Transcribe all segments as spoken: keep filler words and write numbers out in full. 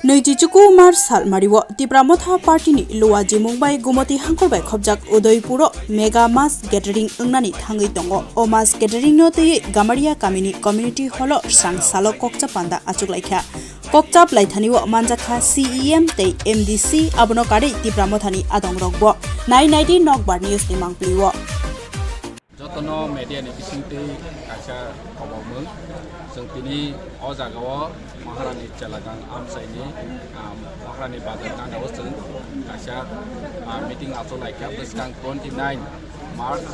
Nui chi chuku March salmario Tipra Motha Party ni luwa jimung bai Gumoti hangkor bai khopjak Udaipuro mega mass gathering wngnani thangwi tongo. O mass gathering no twiwi Gamaria kamini community hall o sang salo kokcha panda achuk laikha. Kokchap laithani o manjakha C E M tei M D C, abono karwi Tipra Mothani adongrokbo. Nai naidi nokbar news ni mangpili o. Jotono media ni bisingtwi kaisa khobor mung. Chwng tini o jaga o Maharani Chelagang amchaini, ah, Maharani Bazar gana o chwng kaisa, ah, meeting achuk laikha bwskang twenty nine March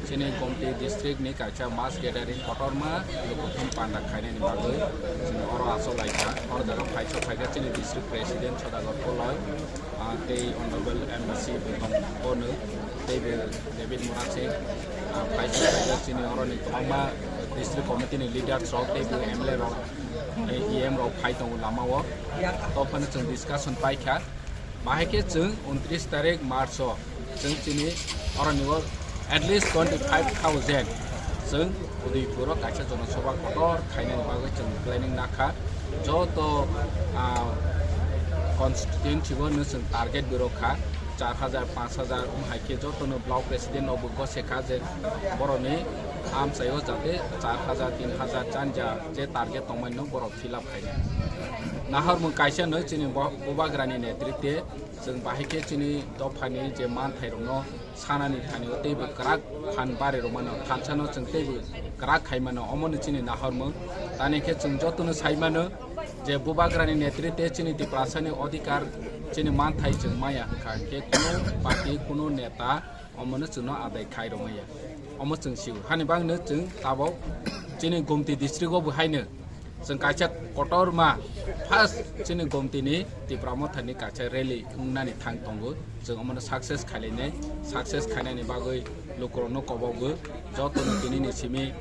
chini Gomti district ni kaisa mass gathering kotorma lukuthum panda khainani bagwi chwng oro achuk laikha. Oro jaga phaisa phaikha chini district president Sodagar Koloi, ah, tei honorable M D C bo tong bono tei bo David Murasing, ah, phaisa phaikha chini oroni kwbangma district committee ni leaders rok tei bo M L A rok, eh, E M rok phai tongo lama o. To phano chwng discussion paikha. Bahai khe chwng untris tarik March o chwng chini oroni o at least twenty five thousand chwng Udaipur o kaisa jonosobha kotor khainani bagwi chwng planning nakha. Joto, ah, constituency o no chwng target bo rwkha char hajar, panch hajar, wng hai khe jotono block president rok bo gosekha je borokni amchaio jate char hajar, tin hajar chanja je target tongmani no borok fill up khainai. Naharmung kaisa no chini bo-, Bubagrani netritwe chwng bahai khe chini dophani je manthairokno sanani thani o teibo kwrak phan barirok mano, thansa no chwng teibo kwrak khai mano, omo no chini naharmung. Tani khe chwng jotono sai mano je Bubagrani netritwe chini Tiprasani odhikar chini manthai chwng maya hwnkha khe kunu party, kunu neta omono chwngno adai khai rwmaya. Omo chwng sio. Hani bagwino chwng tabok chini Gomti district o bo haino chwng kaisa kotorma first chini Gomti ni Tipra Motha ni kaisa rally wngnani thang tongo. Chwng omono success khailainai, success khainani bagwi lukurokno kobogo. Jotono tini ni simi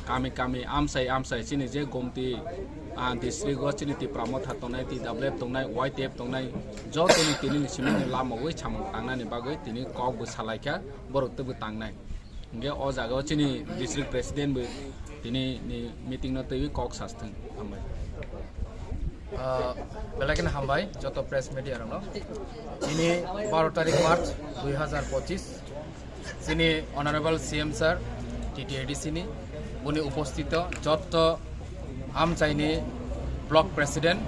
kami kami amsai amsai chini je Gomti, ah, district o chini Tipra Motha tongnai, T W F tongnai, Y T F tongnai, jotono tini ni simi ni lama wi samung tangnani bagwi tini kok bo salaikha. Borok teibo tangnai. Hingke o jaga o chini district president bo tini ni meeting no teiwi kok sasthwng. Hambai. Ah, belai kheno hambai joto press media rokno. Tini baro tarik March dui hajar pochis, chini Honorable C M sir, T T A D C ni, boni upostito joto amchaini block president,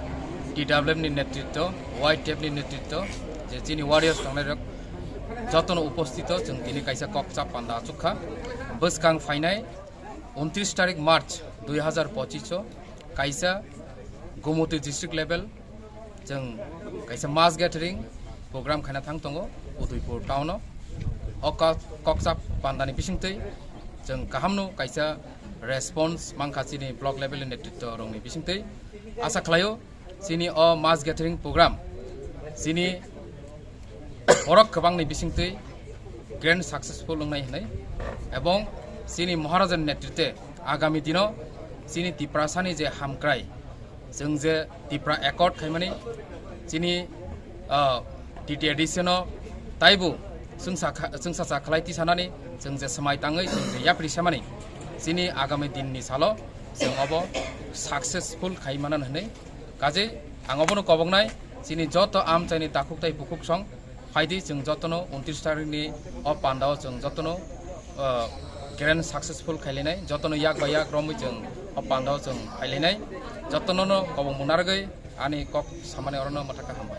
T W F ni netritto, Y T F ni netritto, je chini warriors tongnairok jotono upostito chwng tini kaisa kok chap panda achukha. Bwskang phainai untris tarik March dui hajar pochis o kaisa Gumoti district level chwng kaisa mass gathering program khaina thang tongo Udaipur town o. O kok, kok chap pandani bisingtwi chwng kahamno kaisa response mankha chini block level ni netritto rokni bisingtwi. Asa khlaio chini o mass gathering program chini borok kwbangni bisingtwi grand successful wngnai hwnwi, ebong chini Maharajani netritwe agami dino chini Tiprasani je hamkrai, chwng je Tipra Accord khaimani chini, ah, T T A D C no taibo chwngsa kha-, chwngsacha khlai tisanani chwng je swmai tangwi chwng je yapri samani chini agami dinni salo chwng obo successful khai manan hwnwi. Kaje ang obono koboknai chini joto amchaini takhuk tai bukhuk song phaidi chwng jotono untris tarik ni o pandao chwng jotono, ah, grand successful khailainai, jotono yak bai yak romwi chwng o pandao chwng phailainai, jotono no kobong munargwi ani kok samani orono mwthaka hambai.